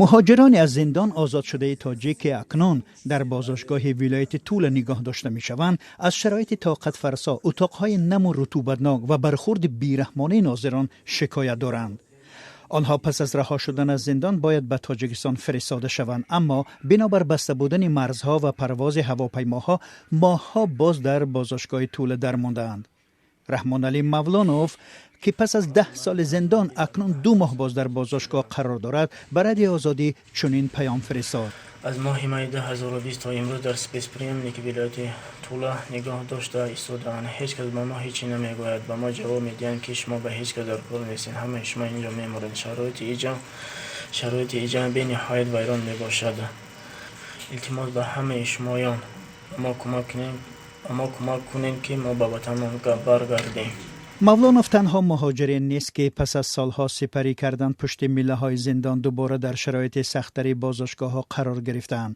Муҳоҷирони аз зиндон озодшудаи тоҷик, ки акнун дар боздоштгоҳи вилояти Тула нигоҳ дошта мешаванд, аз шароити тоқатфарсо, утоқҳои наму рутубатнок ва бархурди бераҳмонаи нозирон шикоят доранд. Онҳо пас аз раҳо шудан аз зиндон бояд ба Тоҷикистон фиристода шаванд, аммо бинобар баста будани марзҳо ва парвози ҳавопаймоҳо моҳҳо боз дар боздоштгоҳи Тула дармондаанд. Раҳмоналӣ Мавлонов, ки пас аз 10 соли зиндон акнун 2 моҳ боз дар боздоштгоҳ қарор дорад, ба Радиои Озодӣ чунин паём фиристод. Аз моҳи майи 2020 то имрӯз дар спецприёмники вилояти Тула нигоҳ дошта истодаанд. Ҳеҷ кас ба мо ҳечи намегӯяд. Ба мо ҷавоб медиҳанд, ки шумо ба ҳеҷ кас дар кор нестед, ҳамаи шумо инҷо мемуред. Шароити иҷа бениҳоят вайрон мебошад. Илтимос ба ҳамаи шумоён, ба мо кӯмак кунед, ки мо ба ватанмон баргардем. Мавлонов танҳо муҳоҷире нест, ки пас аз солҳо сипарӣ кардан пушти миллаҳои зиндон дубора дар шароити сахттари боздоштгоҳҳо қарор гирифтаанд.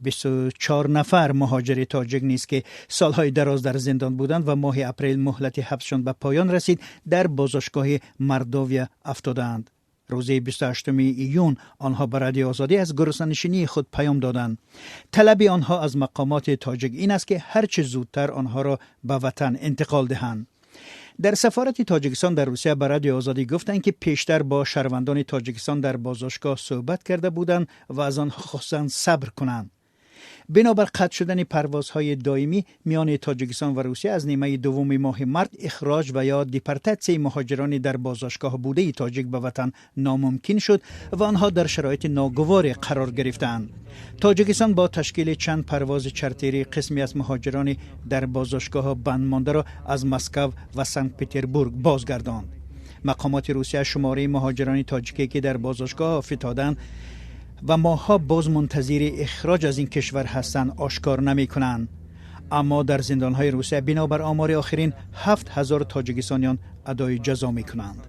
24 нафар муҳоҷири тоҷик низ, ки солҳои дароз дар зиндон буданд ва моҳи апрел муҳлати ҳабсшон ба поён расид, дар боздоштгоҳи Мордовия афтодаанд. Рӯзи 28 июн онҳо ба Радиои Озодӣ аз гуруснанишинии худ паём доданд. Талаби онҳо аз мақомоти тоҷик ин аст, ки ҳарчи зудтар онҳоро ба ватан интиқол диҳанд. Дар сафорати Тоҷикистон дар Русия ба Радиои Озодӣ гуфтанд, ки пештар бо шаҳрвандони Тоҷикистон дар боздоштгоҳ суҳбат карда буданд ва аз онҳо хостанд сабр кунанд. Бинобар қатъ шудани парвозҳои доимӣ миёни Тоҷикистон ва Русия аз нимаи дуввуми моҳи март, ихроҷ ва ё депортатсияи муҳоҷирони дар боздоштгоҳ будаи тоҷик ба ватан номумкин шуд ва онҳо дар шароити ногуворе қарор гирифтаанд. Тоҷикистон бо ташкили чанд парвози чартерӣ қисме аз муҳоҷирони дар боздоштгоҳ банд мондаро аз Москав ва Санкт Петербург бозгардонд. Мақомоти Русия шумораи муҳоҷирони тоҷике, ки дар боздоштгоҳ фитоданд ва моҳҳо боз мунтазири ихроҷ аз ин кишвар ҳастанд, ошкор намекунанд. Аммо дар зиндонҳои Русия бинобар омори охирин 7000 тоҷикистониён адои ҷазо мекунанд.